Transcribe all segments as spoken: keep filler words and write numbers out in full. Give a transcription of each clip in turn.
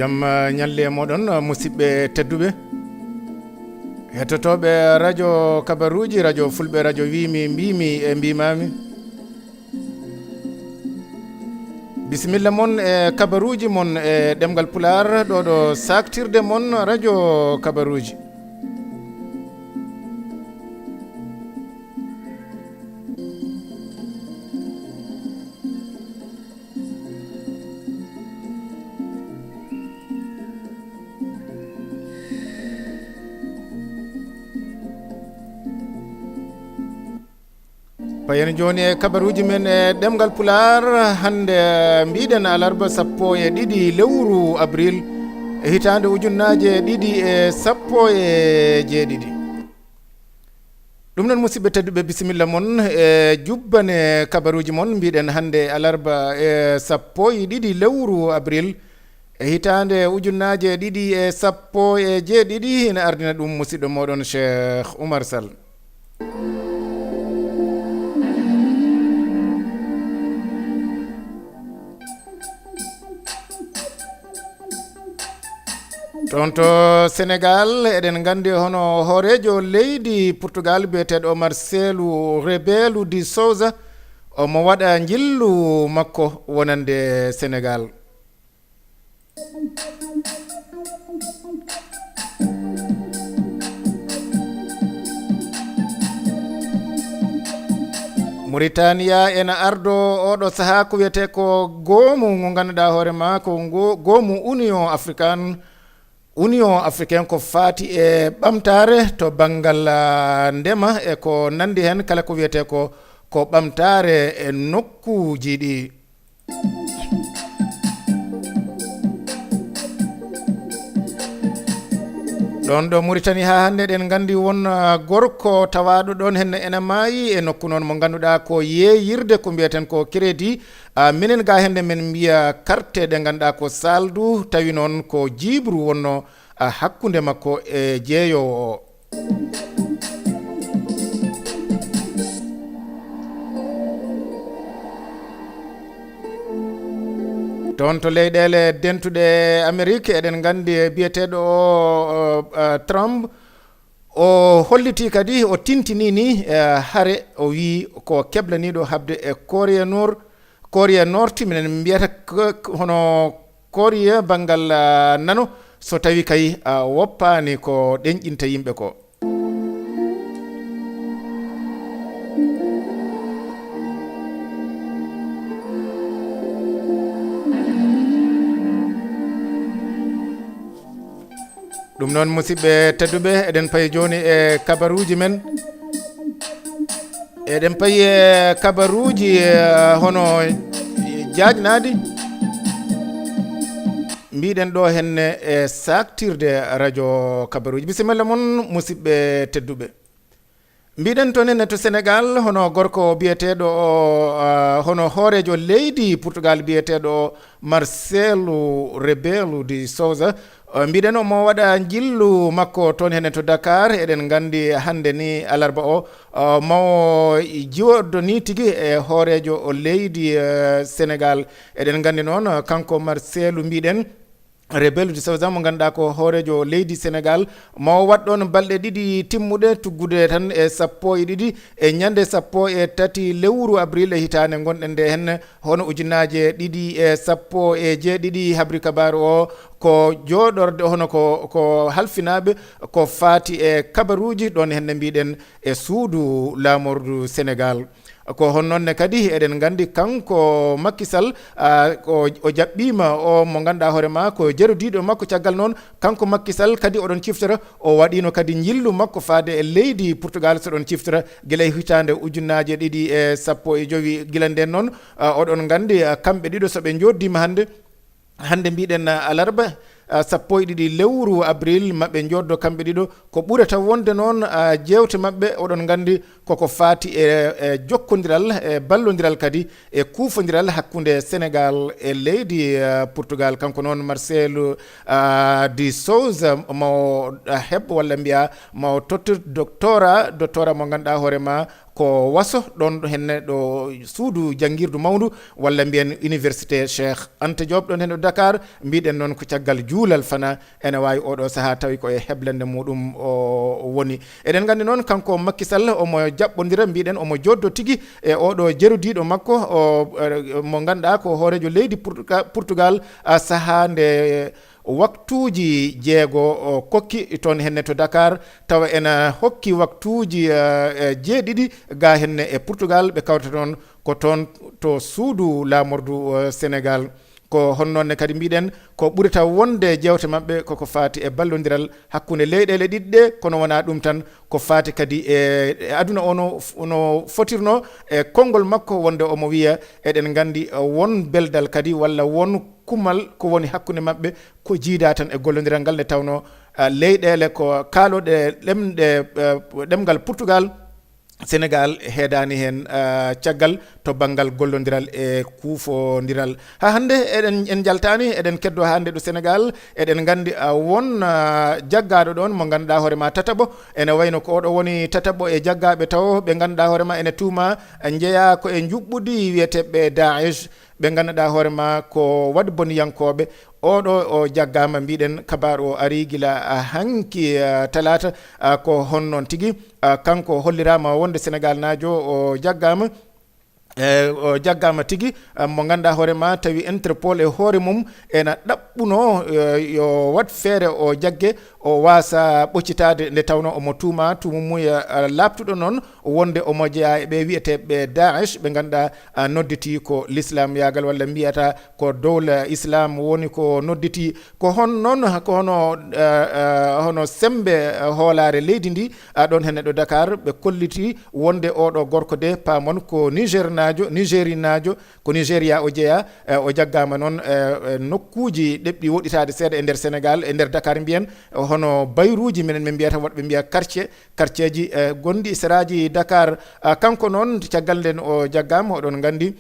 Jam, eh, ñalle e moɗon, eh, musidɓe tedduɓe, hettotooɓe radio kabaruuji, radio Fulɓe, radio Wiimi Mbiimi e Mbiimaami. Bisimilla mon e kabaruuji mon e ɗemngal Pulaar, ɗo ɗo saaktirde mon radio kabaruuji. Payen jooni e kabaruuji men e ɗemngal Pulaar. Hannde, mbiɗen alarba sappo e ɗiɗi lewru abriil, e hitaande ujunnaaje ɗiɗi e sappo e jeeɗiɗi. Ɗum noon, musidɓe tedduɓe, bisimilla mon e jubbane kabaruuji mon. Mbiɗen hannde alarba e sappo e ɗiɗi lewru abriil, e hitaande ujunnaaje ɗiɗi e sappo e jeeɗiɗi, ina ardina ɗum musidɗo moɗon Cheikh Oumar Sall. Toon to Senegaal, eɗen nganndi hono hooreejo leydi Portugal biyeteeɗo Marcelo Rebelo de Sousa, omo waɗa njillu makko wonande Senegaal. Mauritania ena ardo oɗo sahaa ko wiyetee ko goomu ngo ngannduɗaa hoore ma ko ngo, goomu Union African. Union Africaine ko faati e ɓamtaare to banngal, ah, ndema e ko nanndi heen kala ko wiyetee ko, ko ɓamtaare e nokkuuji ɗi. Ɗoon ɗo Mauritanie haa hannde eɗen nganndi won, ah, gorko tawaaɗo ɗoon henne ena maayi e nokku noon mo ngannduɗaa ko yeeyirde ko mbiyeten ko crédit. Ah, minen ga hende men mbiya carte ɗe ngannduɗaa ko saldu, tawi noon ko jiibru wonno, ah, hakkunde makko e jeeyoowo o. Toon to leyɗeele dentuɗe Amerik, eɗen nganndi biyeteeɗo o, o, ah, Trump, o hollitii kadi, o tintinii ni, eh, hare, o wii ko keblaniiɗo haɓde e Korea Nor-, Korea Norti, minen mbiyata ko, ko hono Korea banngal, ah, nano, so tawi kay, ah, woppaani ko ɗenƴinta yimɓe ko. Ɗum noon, musidɓe tedduɓe, eɗen payi jooni e kabaruuji men. Eɗen payi e kabaruuji, eh, hono jaajnaaɗi. Mbiɗen ɗo henne e saaktirde radio kabaruuji. Bisimilla mon, musidɓe tedduɓe. Mbiɗen toon henne to Senegaal, hono gorko biyeteeɗo o, ah, hono hooreejo leydi Portugal biyeteeɗo o Marcelo Rebelo de Sousa. Ah, mbiɗen omo waɗa njillu makko toon henne to Dakar. Eɗen nganndi hannde ni alarba o, ah, mawo jiwoddo ni tigi e hooreejo o leydi, eh, Senegaal. Eɗen nganndi noon, ah, kanko Marcelo mbiɗen, Rebelo de Sousa, mo ngannduɗaa ko hooreejo leydi Senegaal, mo waɗ ɗoon balɗe ɗiɗi timmuɗe, tuggude tan e sappo e ɗiɗi, e ñande sappo e tati lewru abriil e hitaande ngonɗen nde heen, hono ujunnaaje ɗiɗi e sappo e jeeɗiɗi, habri kabaaru o ko jooɗorde, hono ko, ko halfinaaɓe, ko faati e kabaruuji ɗoon heen no mbiɗen e suudu laamordu Senegaal. Ko hono noon ne kadi eɗen nganndi kanko Macky Sall, ah, ko o jaɓɓiima o mo ngannduɗaa hoore ma ko jarodiiɗo makko. Caggal noon, kanko Macky Sall kadi oɗon ciftora, o waɗiino kadi njillu makko faade e leydi Portugal, so ɗon ciftora, gila e hitaande ujunnaaje ɗiɗi e sappo e jowi. Gila ndeen noon, ah, oɗon nganndi, ah, kamɓe ɗiɗo so ɓe njooɗdiima hannde, hannde mbiɗen, ah, alarba, ah, sappo e ɗiɗi lewru abriil, maɓe njooɗdo kamɓe ɗiɗo. Ko ɓurata wonde noon, ah, jeewte maɓɓe, oɗon nganndi koko faati e, e jokkondiral, e ballondiral kadi, e kuufondiral hakkunde Senegaal e leydi, ah, Portugal. Kanko noon Marcelo, ah, de Sousa, mawo, ah, heɓ walla mbiya mawo tottir doctorat, doctorat mo ngannduɗaa hoore ma ko waso ɗon henne ɗo suudu janngirdu mawndu, walla mbiyen Université Cheikh Anta Diop ɗon henne ɗo Dakar. Mbiɗen noon ko caggal juulal fana ene waawi oɗo sahaa tawi ko e heblande muɗum o woni. Eɗen nganndi noon kanko Macky Sall omo jaɓɓondira, mbiɗen omo joddo tigi e oɗo jerudiiɗo makko o, eh, mo ngannduɗaa ko hooreejo leydi Portuga-, Portugal, ah, sahaa nde waktuuji jeego o kokki toon henne to Dakar, tawa ena hokki waktuuji, eh, eh, jeeɗiɗi ga henne e Portugal, ɓe kawrata toon ko toon to suudu laamordu, eh, Sénégal. Ko hono noon ne kadi mbiɗen ko ɓurata wonde jeewte maɓɓe koko faati e ballondiral hakkunde leyɗeele ɗiɗi ɗe, kono wonaa ɗum tan, ko faati kadi e, e aduna o no, no fotirno e konngol makko wonde omo wiya, eɗen nganndi, eh, won beldal kadi walla won kumal ko woni hakkunde maɓɓe ko jiidaa tan e gollondiral ngal nde tawnoo, ah, leyɗeele ko kaalooɗe ɗemɗe, eh, ɗemngal Portugal, Sénégal heedaani heen, ah, caggal to banngal gollondiral e kuufondiral. Haa hannde eɗen, en njaltaani, eɗen keddoo hannde ɗo Sénégal, eɗen nganndi, ah, won, ah, jaggaaɗo ɗoon mo ngannduɗaa hoore ma tataɓo, ene wayno ko oɗo woni tataɓo e jaggaaɓe tawo ɓe ngannduɗaa hoore ma ene tuuma, ah, njeyaa ko e njuɓɓudi wiyeteeɓe Daesh. Ɓe ngannduɗaa hoore ma ko waɗ boniyankooɓe. Oɗo o jaggaama, mbiɗen kabaar o ari gila, ah, hanki, ah, talaata, ah, ko honnoon tigi, ah, kanko holliraama wonde Senegal naajo o jaggaama. E, o jaggaama tigi, ah, mo ngannduɗaa hoore ma tawi Interpol e hoore mum ena ɗaɓɓuno, eh, yo waɗ feere o jagge, o waasa ɓoccitaade nde tawnoo omo tuuma tuumu mum, eh, laaɓtuɗo noon wonde omo jeyaa e ɓe wiyeteeɓe Daesh, ɓe ngannduɗaa, ah, nodditii ko l'islam yaagal walla mbiyata ko dowla islam woni ko nodditii. Ko hon noon, ko hono, eh, eh, hono semmbe, eh, hoolaare leydi ndi, ah, ɗoon henne ɗo Dakar, ɓe kolliti wonde oɗo gorko de, paamon ko Nigernaajo, Nigerinaajo, ko Nigeria o jeyaa, eh, o jaggaama noon, eh, eh, nokkuuji ɗeɓɗi woɗɗitaade seeɗa e nder Senegal, e nder Dakar mbiyen, eh, hono bayruuji minen min mbiyata, woɗɓe mbiya quartier, quartierji, eh, gonɗi e seraaji Dakar. Ah, kanko noon, caggal nden o jaggaama, oɗon nganndi,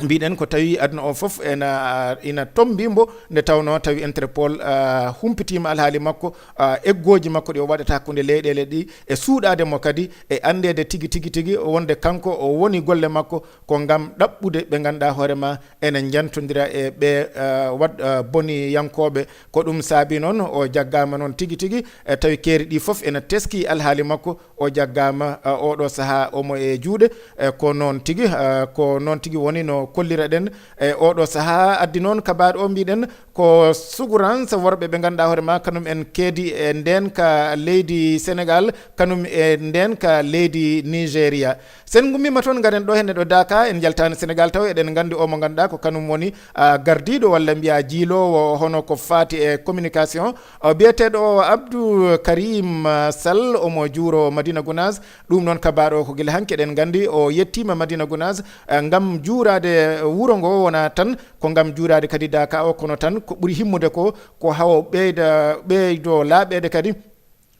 mbiɗen ko tawi aduna o fof ena, ina tombi mbo, nde tawnoo tawi Interpol, ah, humpitiima alhaali makko, ah, eggooji makko ɗi o waɗata hakkunde leyɗeele ɗi, e suuɗaade mo kadi, e anndeede tigi, tigi, tigi wonde kanko o woni golle makko ko ngam ɗaɓɓude ɓe ngannduɗaa hoore ma ene njantondira e ɓe, ah, waɗ, ah, boniyankooɓe. Ko ɗum saabi noon o jaggaama noon tigi, tigi, e tawi keeri ɗi fof ena teski alhaali makko. O jaggaama, eh, oɗo sahaa omo e juuɗe, eh, ko noon tigi, eh, ko noon tigi woni no kolliraɗen, eh, oɗo sahaa. Addi noon kabaar o mbiɗen ko sugurans worɓe ɓe ngannduɗaa hoore ma kanum en keedi e ndeen ka leydi Senegal, kanum e ndeen ka leydi Nigeria. Sen ngummiima toon, ngaren ɗo henne ɗo Daaka, en njaltaani Senegal taw, eɗen nganndi o mo ngannduɗaa ko kanum woni, ah, gardiiɗo walla mbiya jiiloowo hono ko faati e communication, o biyeteeɗo o Abdou Karim, ah, Sall, omo juuro Madina Gounass. Ɗum noon kabaar o ko gila hanki eɗen nganndi o yettiima Madina Gounass, ah, ngam juuraade wuro ngo wonaa tan ko ngam juuraade kadi Daaka o, kono tan ko ɓuri himmude ko, ko hawo ɓeyda, ɓeydo laaɓeede kadi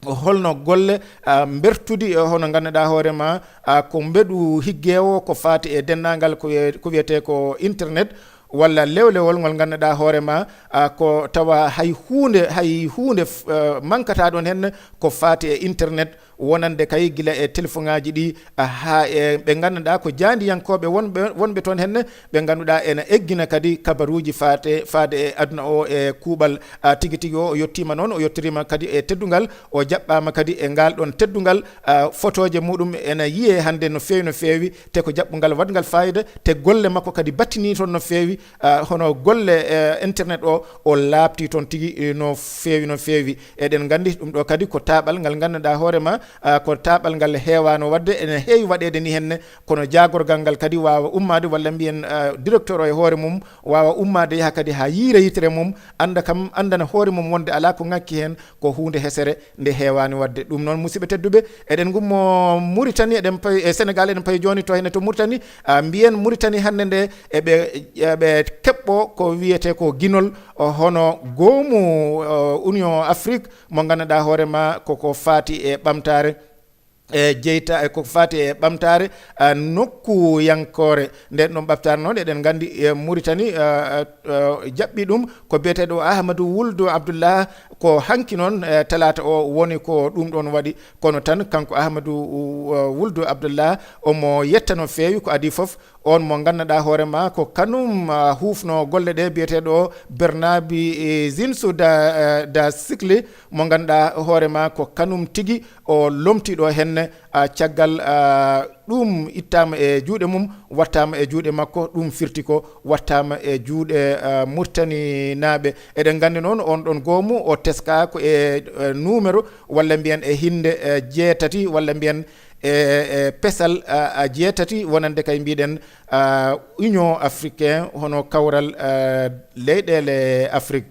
holno golle, ah, mbertudi, eh, hono ngannduɗaa hoore ma, ah, ko mbeɗu higgeewo ko faati e denndaangal ko wiye-, ko wiyetee ko internet, walla lewlewol ngol ngannduɗaa hoore ma, ah, ko tawa hay huunde, hay huunde f-, eh, mankataa ɗoon henne ko faati e internet, wonande kay gila e telefoŋaaji ɗi, ah, haa e ɓe ngannduɗaa ko jaandiyankooɓe wonɓe, wonɓe toon henne, ɓe ngannduɗaa ena eggina kadi kabaruuji faate, faade e aduna o e kuuɓal, ah, tigi tigi o. O yettiima noon, o yettoriima kadi e teddungal, o jaɓɓaama kadi e ngaal ɗoon teddungal, ah, fotooje muɗum ena yiyee hannde no feewi, no feewi, te ko jaɓɓungal waɗngal faayida, te golle makko kadi battinii toon no feewi, ah, hono golle, eh, internet o, o laaɓtii toon tigi, eh, no feewi, no feewi. Eɗen nganndi ɗum ɗo kadi ko taaɓal ngal ngannduɗaa hoore ma, ah, ko taaɓal ngal heewaano waɗde, ene heewi waɗeede ni henne, kono jaagorgal ngal kadi waawa ummaade, walla mbiyen, ah, directeur o e hoore mum waawa ummaade yaha kadi haa yiira yitere mum, annda kam, anndana hoore mum wonde alaa ko ŋakki heen, ko huunde hesere nde heewaani waɗde. Ɗum noon, musidɓe tedduɓe, eɗen ngummo Mauritanie, eɗen payi e Senegal, eɗen payi jooni to henne to Mauritanie. Ah, mbiyen Mauritanie hannde nde eɓe, eɓe keɓɓo ko wiyetee ko ginol, o, hono goomu, o, Union Afrique mo ngannduɗaa hoore ma koko faati e ɓamtaare, e jeyta, e koko faati e ɓamtaare, ah, nokkuyankoore. Nden ɗon ɓamtaare noon, eɗen nganndi, e Mauritanie, ah, ah, ah, jaɓɓi ɗum ko biyeteeɗo Ahmadou Wuld Abdallah, Ko hanki noon, eh, talaata o woni ko ɗum ɗoon waɗi. Kono tan kanko Ahmadu, uh, Wuldu Abdullah, omo yetta no feewi ko adii fof. On mo nganndanɗaa hoore ma ko kanum, ah, huufno golle ɗe, biyeteeɗo Bernabi, eh, Zinsu da, eh, da Sikli, mo nganndanɗaa hoore ma ko kanum tigi o lomtiiɗo henne, ah, caggal, ah, ɗum ittaama e juuɗe mum, wattaama e juuɗe makko, ɗum firti ko wattaama e juuɗe, ah, Murtaninaaɓe. Eɗen nganndi noon on ɗoon goomu o teskaa ko e, eh, numéro walla mbiyen e hinnde, eh, jeetati walla mbiyen e, e pesal, ah, ah, jeetati, wonande kay mbiɗen, ah, Union Africain, hono kawral, ah, leyɗeele Afrik.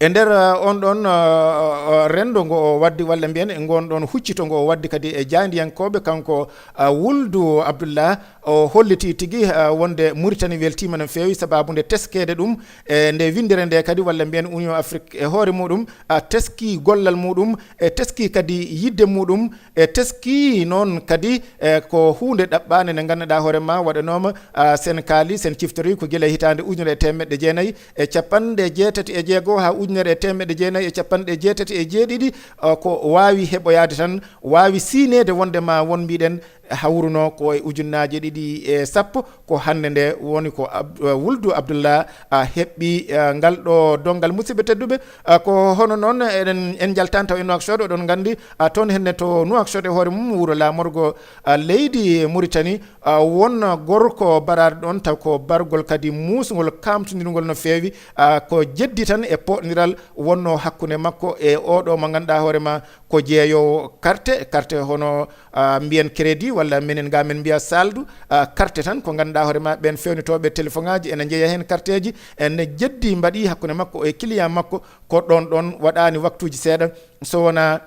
E nder, ah, on ɗoon, ah, ah, renndo ngo o waddi, walla mbiyen e ngoon ɗoon huccito ngo o waddi kadi e jaayndiyankooɓe, kanko, ah, Wuldu Abdullah, o hollitii tigi, ah, wonde Mauritanie weltiima no feewi sababu nde teskeede ɗum, e nde winndere nde kadi, walla mbiyen Union Afrique e hoore muɗum, ah, teskii gollal muɗum, e teskii kadi yiɗde muɗum, e teskii noon kadi, e ko huunde ɗaɓɓaande nde nganndanɗaa hoore ma waɗanooma, ah, sen kaali, sen ciftori ko gila e hitaande ujunere e teemeɗɗe jeenayi e capanɗe jeetati e jeego haa ujunere e teemeɗɗe jeenayi e capanɗe jeetati e jeeɗiɗi, ah, ko waawi heɓoyaade tan, waawi siineede wonde ma won mbiɗen hawruno ko e ujunnaaje ɗiɗi e sappo, ko hannde nde woni ko Ab-, eh, Wuldu Abdullah, ah, heɓɓi, eh, ngal ɗo donngal. Musidɓe tedduɓe, ah, ko hono noon eɗen, en njaltaani taw e Nouakchott, oɗon nganndi, ah, toon henne to Nouakchott e hoore mum wuro laamorgo, ah, leydi Mauritanie, ah, won gorko baraaɗo ɗoon taw ko bargol kadi muusngol, kaamtondirngol no feewi, ah, ko jeddi tan e pooɗondiral wonnoo hakkunde makko e oɗo mo ngannduɗaa hoore ma ko jeeyoowo carte, carte hono, ah, mbiyen crédit walla minen ga men mbiya saldu, ah, carte tan ko ngannduɗaa hoore ma ɓeen fewnitooɓe téléphone aji ene njeeya heen carteeji, ene jeddi mbaɗi hakkunde makko e client makko, ko ɗoon ɗoon waɗaani waktuuji seeɗa so wonaa,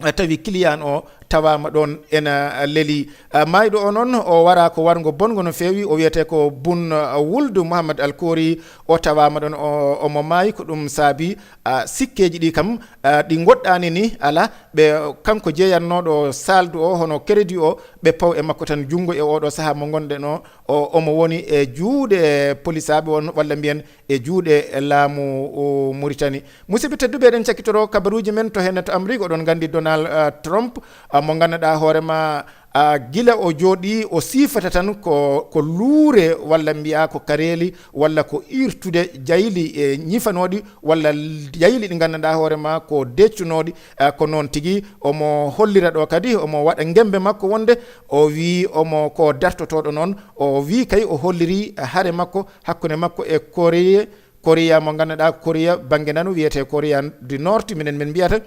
ah, tawi client o tawaama ɗoon ena leli. Ah, maayɗo o noon o wara ko warngo bonngo no feewi, o wiyetee ko Bun, ah, Wuldu Mouhammad Al Koori, o tawaama ɗoon o, omo maayi, ko ɗum saabi, ah, sikkeeji ɗi kam, ah, ɗi ngoɗɗaani ni alaa. Ɓe, kanko jeeyannooɗo saldu o, hono crédit o, ɓe paw e makko tan junngo e oɗo sahaa mo ngonɗen o, o, omo woni e juuɗe polisaaɓe on, walla mbiyen e juuɗe laamu, o, Mauritanie. Musidɓe tedduɓe, eɗen cakkitoro kabaruuji men to henne to Amérique, oɗon nganndi Donald, ah, Trump, ah, mo ngannduɗaa hoore ma, ah, gila o jooɗii, o siifata tan ko, ko luure walla mbiyaa ko kareeli walla ko irtude jayli e ñifanooɗi walla jayli ɗi nganndanɗaa hoore ma ko deccunooɗi, ah, ko noon tigi omo hollira ɗo kadi, omo waɗa ngembe makko wonde o wii omo ko dartotooɗo noon, o wii kay o holliri hare makko hakkunde makko e Korea, Korea mo ngannduɗaa Korea bannge nano wiyetee Korea du Nord, minen min mbiyata.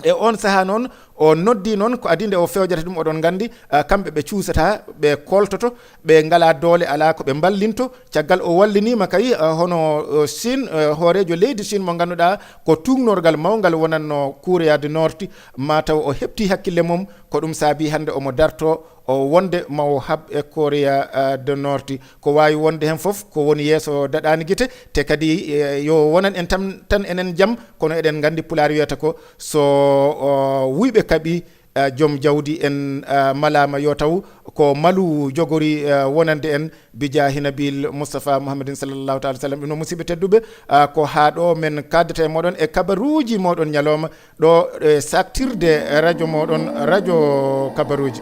E oon sahaa noon, o noddi noon ko adii nde o fewjata ɗum, oɗon nganndi, ah, kamɓe ɓe cuusata, ɓe koltoto, ɓe ngalaa doole, alaa ko ɓe mballinto. Caggal o walliniima kay, ah, hono, oh, Chine, eh, hooreejo leydi Chine mo ngannduɗaa ko tuugnorgal mawngal wonatno Korea du Nord, maa taw o heɓtii hakkille mum, ko ɗum saabii hannde omo darto o wonde ma o haɓ e Korea, ah, du Nord. Ko waawi wonde heen fof ko woni yeeso daɗaani gite, te kadi, eh, yo wonan en tan, tan enen jam, kono eɗen nganndi Pulaar wiyata ko so, oh, wuyɓe kaɓi, ah, joom jawdi en, ah, malaama yo taw ko malu jogori, ah, wonande en bijaahi Nabil Moustapha Mouhamadin sallallahu taala sallam. Ɗum noon, musidɓe tedduɓe, ah, ko haa ɗo men kaaddata e mooɗon e kabaruuji mooɗon ñalooma. Ɗo e saaktirde radio mooɗon, radio kabaruuji.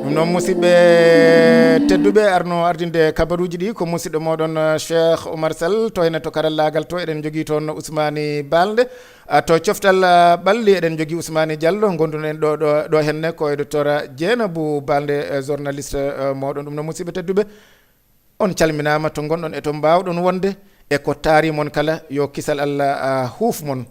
Ɗum noon, musidɓe tedduɓe, arno ardinde kabaruuji ɗi ko musidɗo mooɗon, eh, Cheikh Oumar Sall, to henne to karallaagal to. Eɗen njogii toon Ousmane Balde. Ah, to coftal, ah, ɓalli, eɗen njogii Ousmane Diallo, ngonduno en ɗo, ɗo, ɗo henne ko e docteur Dieynabou Balde, eh, journaliste, eh, mooɗon. Ɗum noon, musidɓe tedduɓe, on calminaama to ngonɗon e to mbaawɗon wonde, e ko taari mon kala, yo kisal Allah, ah, huuf mon.